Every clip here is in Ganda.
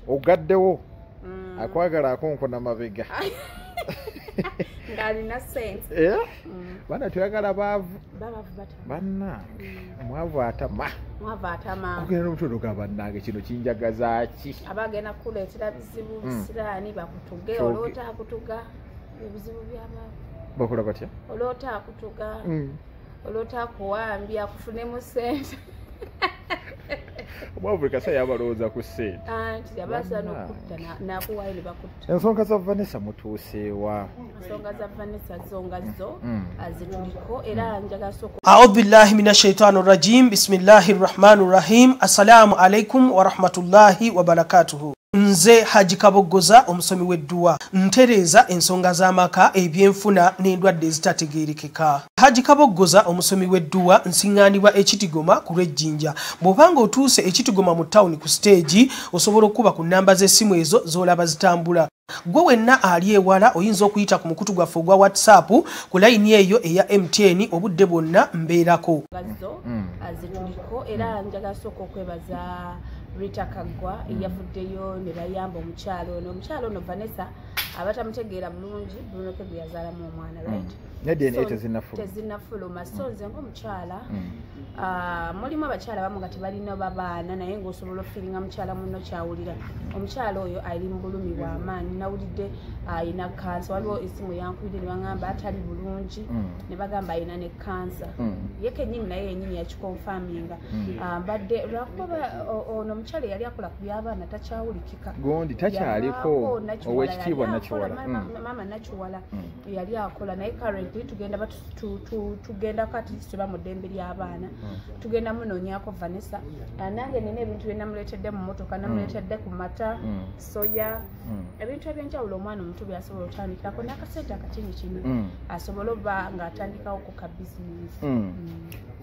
Ogaddewo akwagala akonkona mabega ng'alina ssente. Bana tuyagala baavu bannange, mwavu atama, mwavu atama. Ogenda n'omutono ga bannange, kino kinjagaza ki? Abagenda kukuleetera bizibu, bisiraani bakutuge, oloota akutuga, ebizibu by'abaavu. Bakola batya? Oloota akutuga, oloota akuwambya akufunemu ssente. Omwavu kasa yabalowooza ku ssente. Anti abaasa n'okutta n'akuwaayo ne bakutta. Ensonga za Vanessa mutuuseewa? Ensonga za Vanessa zo nga zo azituliko era njagala sooka. A'udhu billahi minash shaitani rajim. Bismillahir rahmanir rahim. Assalamu alaikum wa rahmatullahi wa barakatuhu. Nze Haji Kaboggoza, omusomi w'edduwa, ntereeza ensonga z'amaka, ebyenfuna n'endwadde ezitategeerekeka. Haji Kaboggoza omusomi w'edduwa, nsiŋŋaanibwa Ekitigoma ku lw'Ejjinja. Bw'obanga otuuse Ekitigoma mu tawuni ku siteegi, osobola okuba ku nnamba z'essimu ezo z'olaba zitambula. Gwe wenna ali ewala oyinza okuyita ku mukutu gwaffe ogwa WhatsApp ku layini eyo eya MTN, obudde bwonna mbeerako. Zo azituliko era njagala sooka okwebaza Rita Kaggwa eyavuddeyo ne bayamba omukyalo ono. Omukyalo ono Vanessa abatamutegeera bulungi, Bruno K gwe yazaalamu omwana, right? Ne DNA tezinnafuluma. Tezinnafuluma. So nze ng'omukyala, mulimu abakyala abamu nga tebalina babaana, naye ng'osobola ofiiringa mukyala munno kyawulira. Omukyala oyo ali mu bulumi bw'amaanyi, nawulidde ayina kansa. Waliwo essimu yankubidde ne baŋŋamba atali bulungi, ne bagamba ayina ne kansa. Ye kennyini naye yennyini yakikonfaminga. Mbadde lwakuba ono omukyala eyali akola ku by'abaana takyawulikika. Gundi takyaliko, ow'ekitiibwa Nakiwala. Maama Nakiwala yali akola, naye currently tugenda tugendako at least tuba mu ddembe ly'abaana. Tugenda munoonyaako Vanessa. Nange nina ebintu bye namuleetedde mu mmotoka, namuleetedde ku mata, soya, ebintu ebyenjawulo omwana omuto by'asobola otandikirako n'akasente akatinitini asobole oba ng'atandikawo ku ka bizinesi.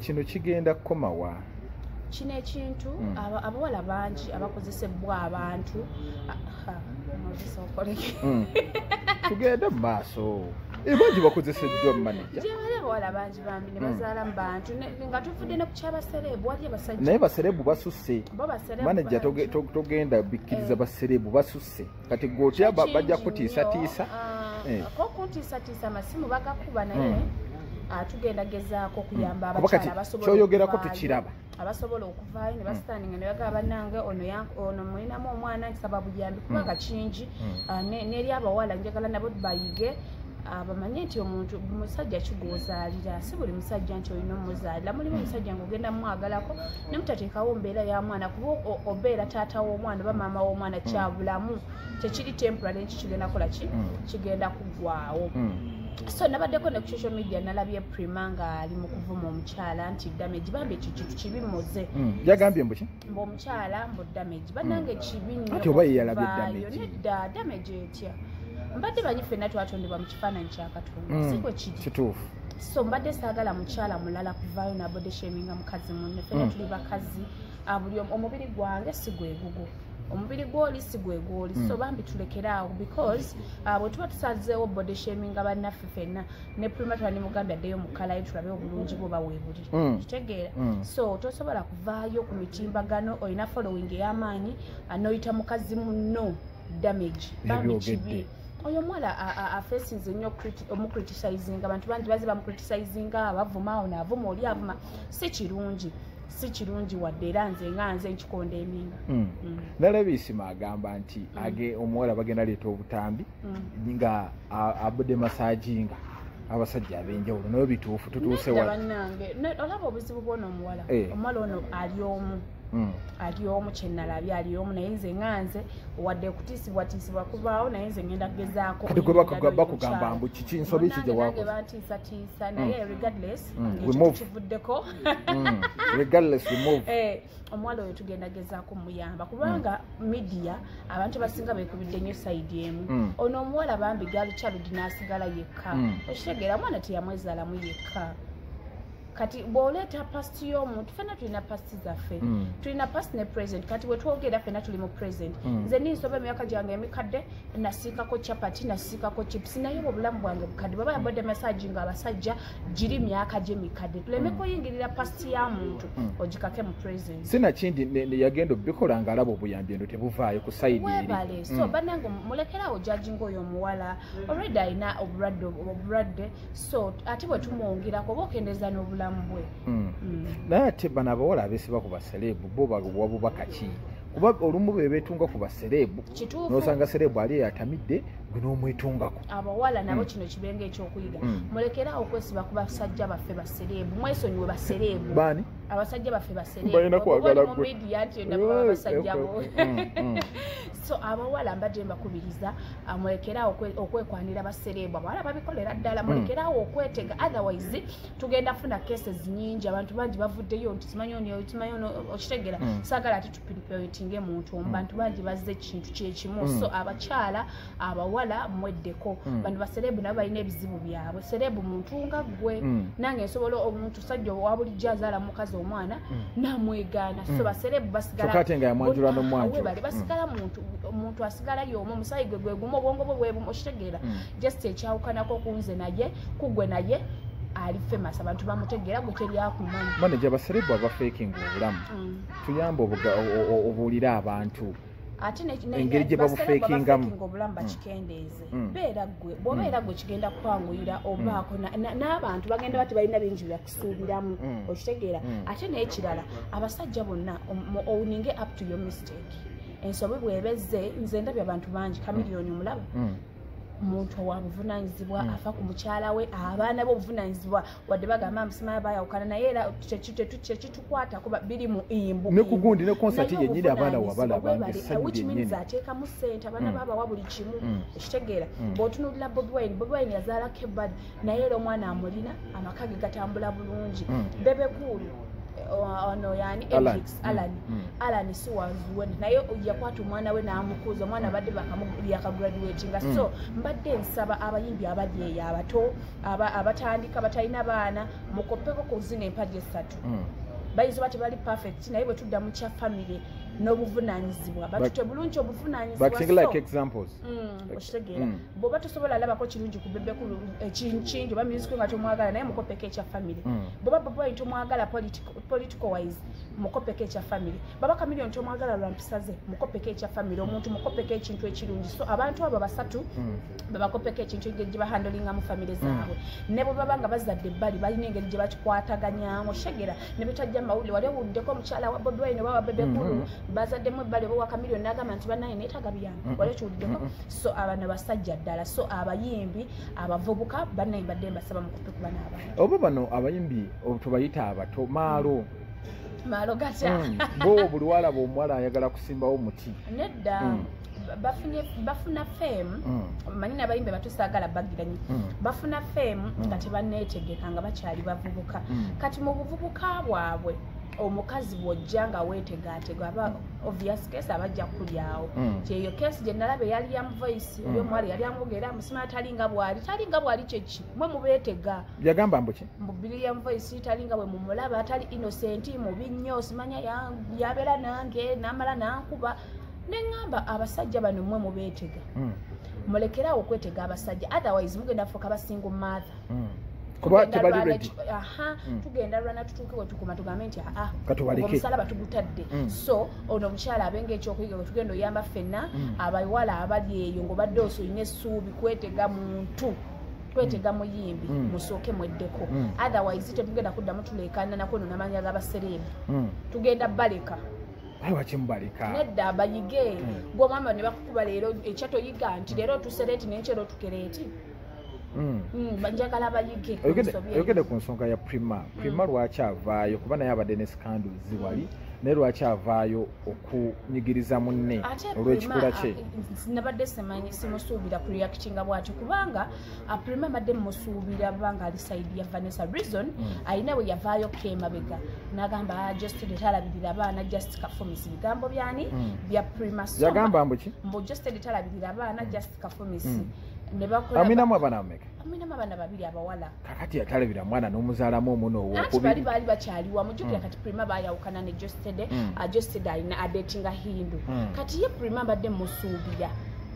Kino kigenda kukomawa? Kino ekintu abawala bangi abakozesebwa abantu. Tugende mu maaso. Bangi bakozeseddwa maneja. Gyebali abawala bangi bambi ne bazaala mu bantu, nga tuvudde ne ku ky'abasereebu, waliyo abasajja. Naye basereebu basusse. Bo basereebu Maneja bangi. Togenda bikkiriza, basereebu basusse. Kati gwe otya bajja kutiisatiisa? Ko kuntiisatiisa amasimu bagakuba, naye tugenda gezaako okuyamba Kuba kati abakyala abasobola kyoyogerako okuvaayo. Tukiraba. Abasobola okuvaayo ne basitandinga ne bagamba bannange ono mulinamu omwana nsaba buyambi, kubanga kingi. N'eri abawala njagala nabo bayige, bamanye nti omuntu musajja kigwozaalira, si buli musajja nti olina omuzaalira. Mulimu omusajja ng'ogenda mumwagalako ne mutateekawo mbeera ya mwana, kuba obeera taata w'omwana oba maama w'omwana kyabulamu, tekiri temporary nti kigenda kukola ki, kigenda kuggwaawo. So nabaddeko ne ku social media, nalabye Prima ng'ali mu kuvuma omukyala nti damage. Bambi ekyo kintu kibi muze. Yagambye mbu ki? Mbu omukyala mbu damage. Bannange kibi nnyo Ate oba ye yalabye okuvaayo. damage. Nedda, damage etya? Mbadde manyi ffenna twatondebwa mu kifaananyi kya Katonda, si bwe kiri? Kituufu. So mbadde saagala mukyala mulala kuvaayo na body shaminga mukazi munne. Ffenna tuli bakazi, buli omubiri gwange si gwe gugwo, omubiri gw'oli si gwe gw'oli. So bambi tulekere awo, because bwe tuba tusazeewo body shaminga bannaffe ffenna, ne Prima twandimugambye addeyo mu kkalayo tulabe obulungi bwe oba weebuli. Kitegeera? So tosobola kuvaayo ku mitimbagano, olina following ey'amaanyi, n'oyita mukazi munno damage. Bambi Ebyogedde. kibi. Oyo omuwala afesinze nnyo omucriticizinga, abantu bangi baze bamucriticizinga, abavuma, ono avuma, oli avuma. Si kirungi, si kirungi wadde, era nze nga nze nkikondeeminga. Nalabye Isima agamba nti age omuwala bagenda leeta obutambi nga abudde masajinga abasajja ab'enjawulo, naye bituufu tutuuse Nedda wala. Bannange, olaba obuzibu bw'ono omuwala. Omuwala ono ali omu. Ali omu, kye nalabye ali omu, naye nze nga nze wadde okutiisibwatiisibwa kubaawo, naye nze ngenda kugezaako Kati gwe okuyingira n'oyo bakugamba omukyala. mbu kiki nsobi ki gye Munnange nange wakoze? bantiisatiisa, naye regardless, We ekyo move. tukivuddeko. Regardless, we move. Omuwala oyo tugenda gezaako muyamba, kubanga media abantu abasinga beekubidde nnyo side emu. Ono omuwala bambi girl child n'asigala yekka. Okitegeera, omwana teyamwezaalamu yekka. Kati bw'oleeta past y'omuntu, ffenna tulina past zaffe, tulina past ne present. Kati bwe twogera, ffenna tuli mu present. Nze ninsoba emyaka gyange emikadde, nasiikako chapati, nasiikako chips, naye obwo obulamu bwange bukadde. Bwaba yabadde massage nga abasajja giri myaka gye mikadde, tuleme kuyingirira past ya muntu ogikake mu present. Sinakindi yagenda obikola ng'alaba obuyambi eno tebuvaayo ku side eri. Webale. So bannange, mulekerawo judging oyo omuwala. Already alina obulwadde, so ate bwe tumwongerako oba okendeeza n'obulamu bwe. Naye ate bano abawala abeesiba ku ba celeb, bo bawa bubaka ki? Kuba olumu be beetunga ku ba celeb. Kituufu. N'osanga celeb ali eyatamidde, gwe n'omwetungako. Abawala nabo kino kibenga ekyokuyiga. Mulekerawo okwesiba ku basajja baffe ba celeb, mwesonyiwe ba celeb. Baani? Abasajja baffe ba celeb. Balina kwagala mu gwe. media nti nabo abasajja bo. So abawala mbadde mbakubiriza, mulekerawo okwekwanira ba celeb. Abawala babikolera ddala. Mulekerawo okwetega, otherwise tugenda funa cases nyingi. Abantu bangi bavuddeyo nti simanyi ono, simanyi ono, okitegeera? Saagala ate tupinpointinge muntu omu. Bantu bangi bazze ekintu kyekimu. So abakyala, abawala, mweddeko. Bano ba celeb nabo balina ebizibu byabwe. Celeb muntu nga ggwe. Nange nsobola, omuntu sajja owa bulijjo azaala mukazi omwana namwegaana. So ba celeb basigala Kyokka ate nga yamwanjula n'omwanjula. Webale, basigala muntu, omuntu asigala y'omu, omusaayi gwe gwe gumu, obwongo bwe bwe bumu, okitegeera? Just ekyawukanako ku nze naye, ku gwe naye, ali famous, abantu bamutegeera, gwe teryakumanyi. Manager, ba celeb abafakinga obulamu, tuyambe obuulire abantu Ate engeri gye babufakingamu. Bafakinga obulamu bakikendeeze. Beera ggwe. Bw'obeera ggwe, kigenda kukwanguyira obaako n'abantu bagenda bati balina bingi byakusuubiramu, okitegeera? Ate n'ekirala, abasajja bonna, owninge up to your mistake. Ensobi bwebezze, nze ndabye abantu bangi, Chameleone omulaba, muntu owa buvunanyizibwa, afa ku mukyala we, abaana be obuvunanyizibwa. Wadde bagamba musimaya bayawukana, naye era kyekitukwatako biri mu imbu. Ne ku gundi, ne concert Naye yennyini abaana obuvunanyizibwa wabalaba bwebali, ng'essanyu which means lyennyini. ateekamu ssente, abaana babawa buli kimu, ekitegeera? Bw'otunuulira Bobi Wine, Bobi Wine yazaalako ebbali, naye era omwana amulina, amaka ge gatambula bulungi. Bebe Cool, ono yani Alan. Edrix, Alan. Alan si wazuwena, naye yakwata omwana we n'amukuza. Omwana badde yakagraduatinga. So mbadde nsaba abayimbi abali eyo abato, abatandika, batalina baana, mukopeko ku zino empagi esatu. Bayinza oba tebali perfect, naye bwe tudda mu kya family n'obuvunanyizibwa, batute bulungi obuvunanyizibwa. But think like examples. Okitegeera? Bw'oba tosobola alabako kirungi ku Bebe Cool ekingi oba music nga tomwagala, naye mukopeko ekya family. Bw'oba Bobi Wine tomwagala political wise, mukopeko ekya family. Baba Chameleone tomwagala lwa mpisa ze, mukopeko ekya family. Omuntu mukopeko ekintu ekirungi. So abantu abo basatu babakopeko ekintu, engeri gye bahandlingamu family zaabwe, ne bwe baba nga bazadde ebbali, balina engeri gye bakikwataganyamu, shegera ne betajja mawulire. Wali owuliddeko omukyala wa Bobi Wine oba wa Bebe Cool bazaddemu ebbali, oba wa Chameleone n'agamba nti bannaye neetaaga byange? Wali okiwuliddeko? So abano basajja ddala. So abayimbi abavubuka, bannaye, mbadde mbasaba mukupe kuba n'abantu. Oba bano abayimbi tubayita abato maalo. Maalo gatya? Bo buli walaba omuwala ayagala kusimbawo omuti. Nedda. Bafuna fame. Manyi n'abayimbi bato saagala bagiranye. Bafuna fame nga tebanneetegeka, nga bakyali bavubuka. Kati mu buvubuka bwabwe, omukazi bw'ojja nga weetegaatega, aba obvious case abajja kulyawo. Kyeyo case gye nalaba eyali ya Voice, oli omuwala yali amwogera musima talinga bwali, talinga bwali. Kyeki mwe mubeetega? Yagamba mbu ki? Mbu William Voice talinga bwe mumulaba, tali innocent, mubi nnyo, simanya yabeera nange namala nankuba. Neŋŋamba abasajja bano mmwe mubeetega. Mulekerawo okwetega abasajja, otherwise mugenda fuuka ba single mother. Kuba tebali ready. Aha, tugenda lwana tutuuke we tukoma tugambe nti aa, Katubaleke. omusalaba tugutadde. So ono omukyala abenga ekyokuyiga, bwe tugenda oyamba ffenna abawala abali eyo ng'obadde olina essuubi kwetega muntu, kwetega muyimbi, musooke mweddeko. Otherwise tetugenda kuddamu tuleekaana nako no n'amanya g'aba celeb. Tugenda baleka. Ayi, wakimubaleka? Nedda, bayige. Gwe omwami ne bakukuba leero, ekya toyiga nti leero otusereeti n'enkyera otukereeti. Njagala bayige ku nsobi eyo. Oyogedde ku nsonga ya Prima. Prima lwaki avaayo? Kuba naye abadde ne scandals wali, naye lwaki avaayo okunyigiriza munne Ate olw'ekikula Prima, kye? Nabadde simanyi, simusuubira kureactinga bw'atyo, kubanga Prima mbadde musuubira banga ali side ya Vanessa. Reason, alina bwe yavaayo kemabega n'agamba, "Ah, just talabirira abaana, just kafumisi." Bigambo byani? Bya Prima. So, Yagamba mbu ki? Mbu just talabirira abaana, just kafumisi. Ne bakola Aminamu abaana bameka? Aminamu abaana babiri abawala. Kakati atalabira mwana n'omuzaalamu omuno owokubiri. Anti bali bakyali wamu. Jjukira kati Prima bayawukana ne Josted. Josted alina adetinga Hindu. Kati ye Prima mbadde musuubira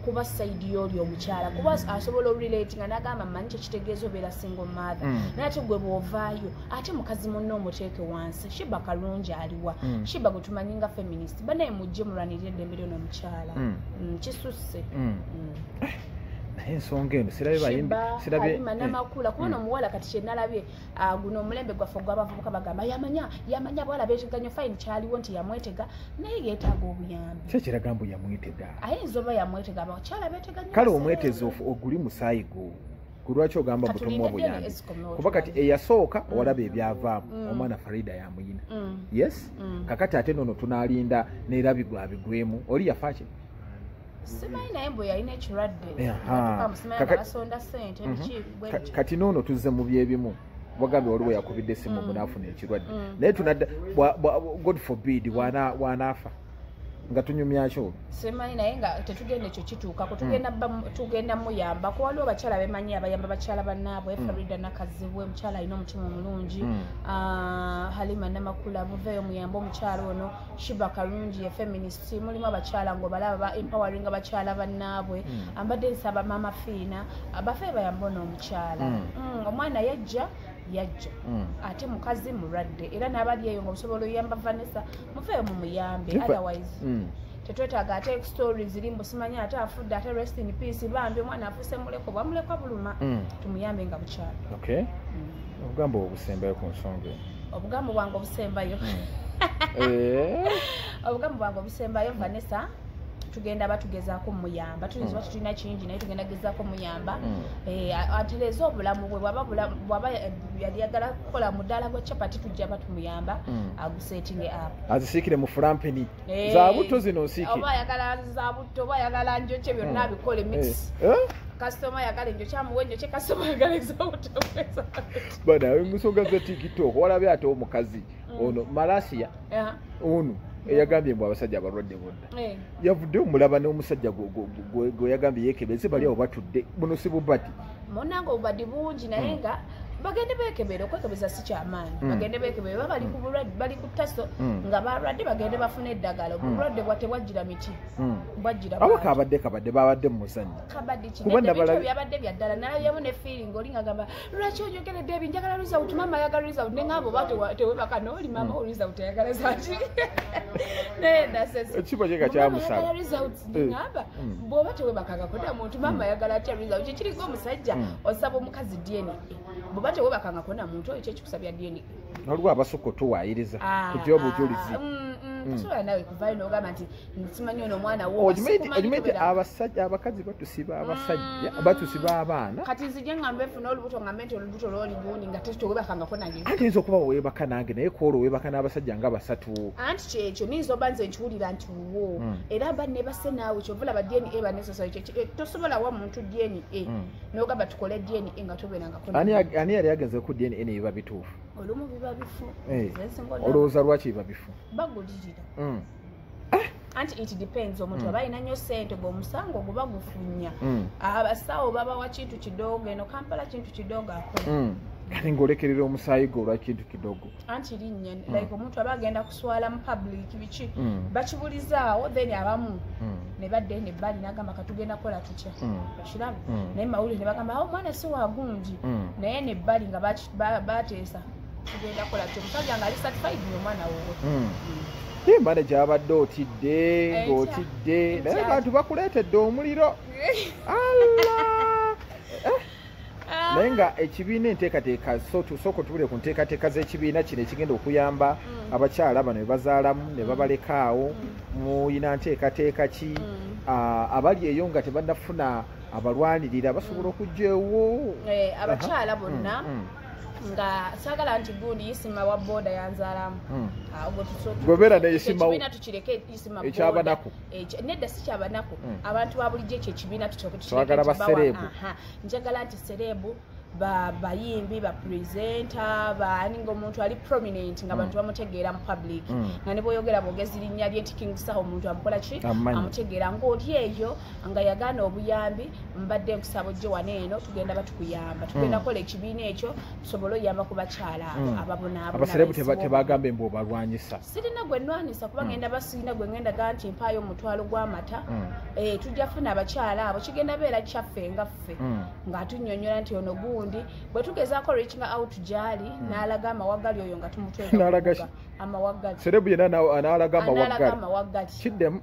kuba side y'oli omukyala, kuba asobola orelatinga n'agamba mmanyi kye kitegeeza obeera single mother. Naye ate gwe bw'ovaayo ate mukazi munno omuteeke wansi. Shiba Kalungi aliwa. Shiba gwe tumanyi nga feminist, banaye mujje mulwanirire eddembe lyo n'omukyala. Kisusse. Naye ensonga eno sirabye bayimbi, sirabye Namakula kubona omuwala kati kye nalabye guno omulembe gwaffe ogw'abavubuka bagamba yamanya abawala beeteganya fine kyaliwo nti yamwetega, naye yeetaaga obuyambi. Ki ekiraga mbu yamwetega? Ayinza oba yamwetega, abakyala beeteganya. Kale omweteze oguli musaayi gwo, ku lwaki ogamba mbu tomuwa buyambi? Kuba kati eyasooka olaba ebyavaamu, omwana Farida yamuyina. Yes? Kakati ate nono tunaalinda n'erabigwa abigwemu, oli yafa ki? Simanyi naye mbu yalina ekirwadde. Kati noono tuzze mu byebimu, wagambye waliwo yakubidde essimu mbu n'afuna ekirwadde, naye tunadda God forbid bw'anaafa nga tunyumyakyo. Simanyi naye nga tetugenda ekyo kituukako, tugenda muyambako. Waliwo abakyala bemanyi abayamba bakyala bannaabwe, Farida Nakazibwe omukyala alina omutima omulungi, Halima Namakula muveeyo muyambe omukyala ono, Shiba Kalungi ye feminist, mulimu abakyala ng'obalaba empowering abakyala bannaabwe. Ambadde nsaba Mama Fiina abafe bayambe ono omukyala. Omwana yajja ate mukazi mulwadde, era n'abali eyo ng'osobola oyamba Vanessa muveeyo mumuyambe, otherwise tetwetaaga ate stories ziri mbu simanyi ate afudde ate rest in peace, bambi omwana afuuse muleko bwamulekwa buluma. Tumuyambe nga bukyala. Okay. Obugambo obusembayo ku nsonga eno. Obugambo bwange obusembayo. Obugambo bwange obusembayo, Vanessa tugenda batugezaako muyamba, tuyinza oba tetulina kingi naye tugenda gezaako muyamba. Atereeze obulamu bwe, bw'aba yali ayagala kukola mudaala gwa chapati tujja batumuyamba agusetinge up. Azisiikire mu fulampeni za butto zino nsiike. Oba ayagala za butto oba ayagala njokye byonna abikole mix. Kasitoma ayagala enjokye amuwe enjokye, kasitoma ayagala ez'obutto. Bana ensonga za TikTok walabye ate omukazi ono Malasia ono eyagambye mbu abasajja abalwadde bonna yavudde omulaba n'omusajja gwe yagambye yeekebeze, bali awo batudde. Buno si bubadi munange, obubadi bungi naye nga bagende beekebere. Okwekebeza si kyamaanyi, bagende beekebere, baba bali ku bulwadde, bali ku taso nga balwadde, bagende bafune eddagala. Obulwadde bwa tebwajjira miti, bwajjira aba kabadde kabadde babadde mu muzannyo. Kabadde ki? Nedda bintu byabadde bya ddala. Nalabyamu ne feeling oli ng'agamba lwaki onyogeredde ebyo, njagala result, maama ayagala result, ne ng'abo oba tewebaka n'oli maama o result ayagala zaki. Naye nasese ekiba kye kyamusala results, ng'amba bw'oba tewebakangako dda muntu, maama ayagala atya result? Kiringa omusajja osaba omukazi DNA, bw'oba tewebakangako na muntu oyo kyekikusabya DNA. Waliwo abasooka otuwaayiriza kujja obujulizi. Tosobola nawe kuvaayo n'ogamba nti simanyi ono omwana wo. Okimanyi nti abasajja abakazi batusiba abasajja, batusiba abaana. Kati nzije ngambe nfune olubuto ngambe nti olubuto lwoli gundi nga tewebakangako nange. Anti oyinza okuba weebaka nange naye kwolwo weebaka n'abasajja nga basatu. Anti kyekyo niyinza oba nze nkiwulira nti wuwo era mba nebase naawe, kyova olaba DNA ba necessary. Tosobola wa muntu DNA n'ogamba tukole DNA nga tobeerangako. Ani yali agenze ku DNA ne biba bituufu? Olumu biba bifu. Olowooza lwaki biba bifu? Bagulirira. Anti it depends, omuntu aba alina nnyo ssente ng'omusango guba gufunnya. Abasawo babawa kintu kidogo, eno Kampala kintu kidogo akola. Kati ng'olekerera omusaayi gwo olwa kintu kidogo. Anti linnya, like omuntu aba agenda kuswala mu public biki, bakibulizaawo then abamu ne badda eno ebbali n'agamba katugenda kukola tutya. Okiraba? Naye mawulire ne bagamba awo omwana si wa gundi, naye nebbali nga bateesa tugenda kukola tutya, omusajja ng'ali certified omwana wuwe. Embale gy'abadde otidde ng'otidde, naye bantu bakuleetedde omuliro. Allah! Naye nga ekibiina enteekateeka, sooka otubule ku nteekateeka z'ekibiina kino ekigenda okuyamba abakyala bano be bazaalamu ne babalekaawo. Muyina nteekateeka ki? Abali eyo nga tebannafuna abalwanirira basobola okujja ewo? Abakyala bonna nga saagala nti gundi Isima wa boda yanzaalamu. Gobeera ne Isima ekibiina tukireke Isima ekyabanaku. Nedda si kyabanaku, abantu ba bulijjo ekyo ekibiina twagala basereebu. Njagala nti sereebu Bayimbi, ba presenter, baani, ng'omuntu ali prominent, nga abantu bamutegeera mu public, nga ne bw'oyogera bwogezi linnya lye nti King Saha, omuntu amukola ki? Amumanyi. Amutegeera. Ng'oli eyo nga yagaana obuyambi, mbadde nkusaba ojje wano eno, tugenda batukuyamba, tugenda kukola ekibiina ekyo tusobole oyamba ku bakyala abo ababonaabona. Aba celeb abaisibwa. Tebagambe mbu obalwanyisa? Sirina gwe nnwanisa, kuba ngenda basirina gwe ngenda gaa nti mpaayo omutwalo gw'amata. Tujja funa abakyala abo, kigenda beera kyaffe nga ffe, ng'atunnyonnyola nti ono gundi bwe tugezaako reaching out gy'ali n'alaga amawagali oyo nga tumutwera N'alaga ku mbuga. Amawagali. Celeb yenna n'alaga N'alaga amawagali? Amawagali. Kiddemu.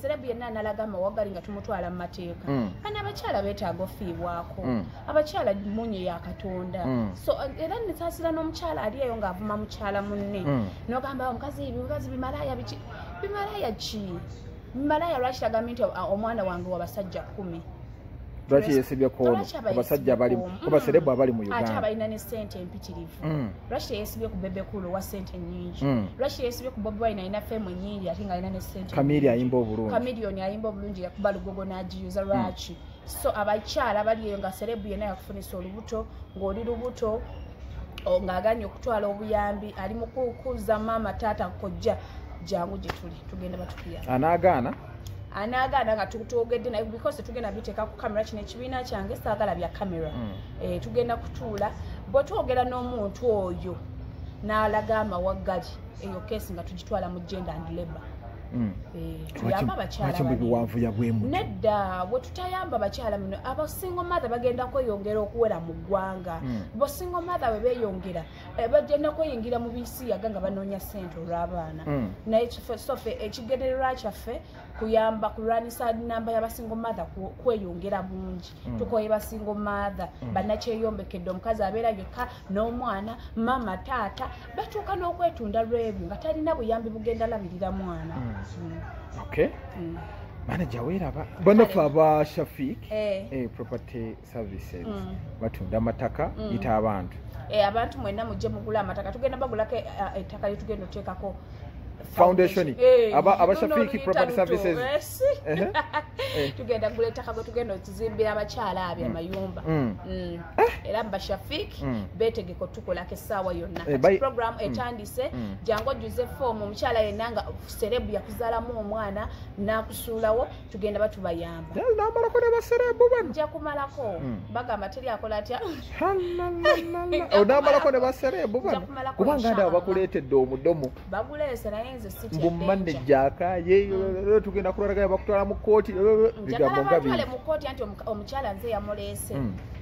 Celeb yenna n'alaga amawagali nga tumutwala mu mateeka. Bano abakyala beetaaga ofiibwako. Abakyala munye ya Katonda. So era nesaasira n'omukyala ali eyo ng'avuma mukyala munne, n'ogamba omukazi mukazi bimalaya biki, bimalaya ki, bimalaya. Lwaki tagambye nti omwana wange wabasajja 10? Lwaki yesibye kwono? Lwaki aba Abasajja abali yeesibye ku ba celeb abali mu Ate Uganda abalina ne ssente empitirivu. Lwaki teyesibye ku Bebe Cool owa ssente nnyingi? Lwaki teyesibye ku Bobi Wine alina fame nnyingi ate nga alina ne ssente? Kamiri ayimba obulungi. Chameleone ayimba obulungi, yakuba lugogo n'agiyuza. Lwaki? So abakyala bali eyo nga celeb yenna yakufunisa olubuto, ng'oli lubuto, ng'aganye okutwala obuyambi, ali mu kukuza maama, taata, kojja, jangu gye tuli, tugenda batukuyamba. Anaagaana? Anaagaana nga twogedde naye, because tetugenda biteeka ku kamera. Kino ekibiina kyange saagala bya kamera. Tugenda kutuula, bwe twogera n'omuntu oyo n'alaga amawaggali, eyo case nga tugitwala mu gender and labor. Tuyambe abakyala Lwaki mbu bano. Biwanvuya bwe mutyo? Nedda, bwe tutayamba abakyala muno, aba single mother bagenda kweyongera okuwera mu ggwanga. Bo single mother bwe beeyongera, bagenda kweyingira mu bisiyaga nga banoonya ssente olw'abaana. Naye so ffe ekigendererwa kyaffe kuyamba kulwanisa namba y'aba single mother kweyongera bungi. Tukoye ba single mother bannakyeyombekedde, omukazi abeera yekka n'omwana, mama, taata, batuuka n'okwetunda lwebyo nga talina buyambi bugenda labirira mwana. Okay, manager, weeraba bannaffe aba Shafik Property Services, batunda amataka, yita abantu. Abantu mwenna mujje mugule amataka, tugenda bagulako ettaka lyetugenda oteekako Foundation. Aba luno Shafiki oluyita Property luto. Services. Tugenda kugula ettaka gwe tugenda okuzimbira abakyala abyo amayumba. Era mba Shafik beetegeka otukolako essaawa yonna. Kati program etandise. Jangu ojjuze foomu. Omukyala yenna nga celeb yakuzaalamu omwana n'akusuulawo, tugenda batubayamba. Namalako ne ba celeb bano. Nja kumalako. Bagamba teri akola atya. Halalala. Onamalako ne ba celeb Nja bano, kumalako, kubanga ndaba inshallah. bakuleetedde omudomo. Baguleese, naye nze sitya Mbu danger. manager akaye, tugenda kulwalagaya, bakutwala mu kkooti, Njagala bigambo nga bantwale bingi. mu kkooti, anti omukyala nze yamuleese.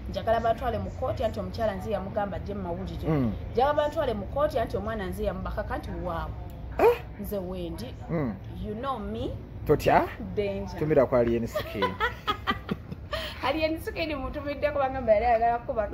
Njagala bantwale mu kkooti, anti omukyala nze yamugamba ajje mu mawulire. Njagala bantwale mu kkooti, anti omwana nze yamubakaka nti waawe nze wendi. You know me. Totya. Danger. Tumira ku Alien Skin. Alien Skin mutumiddeko, bagamba yali ayagala kuba.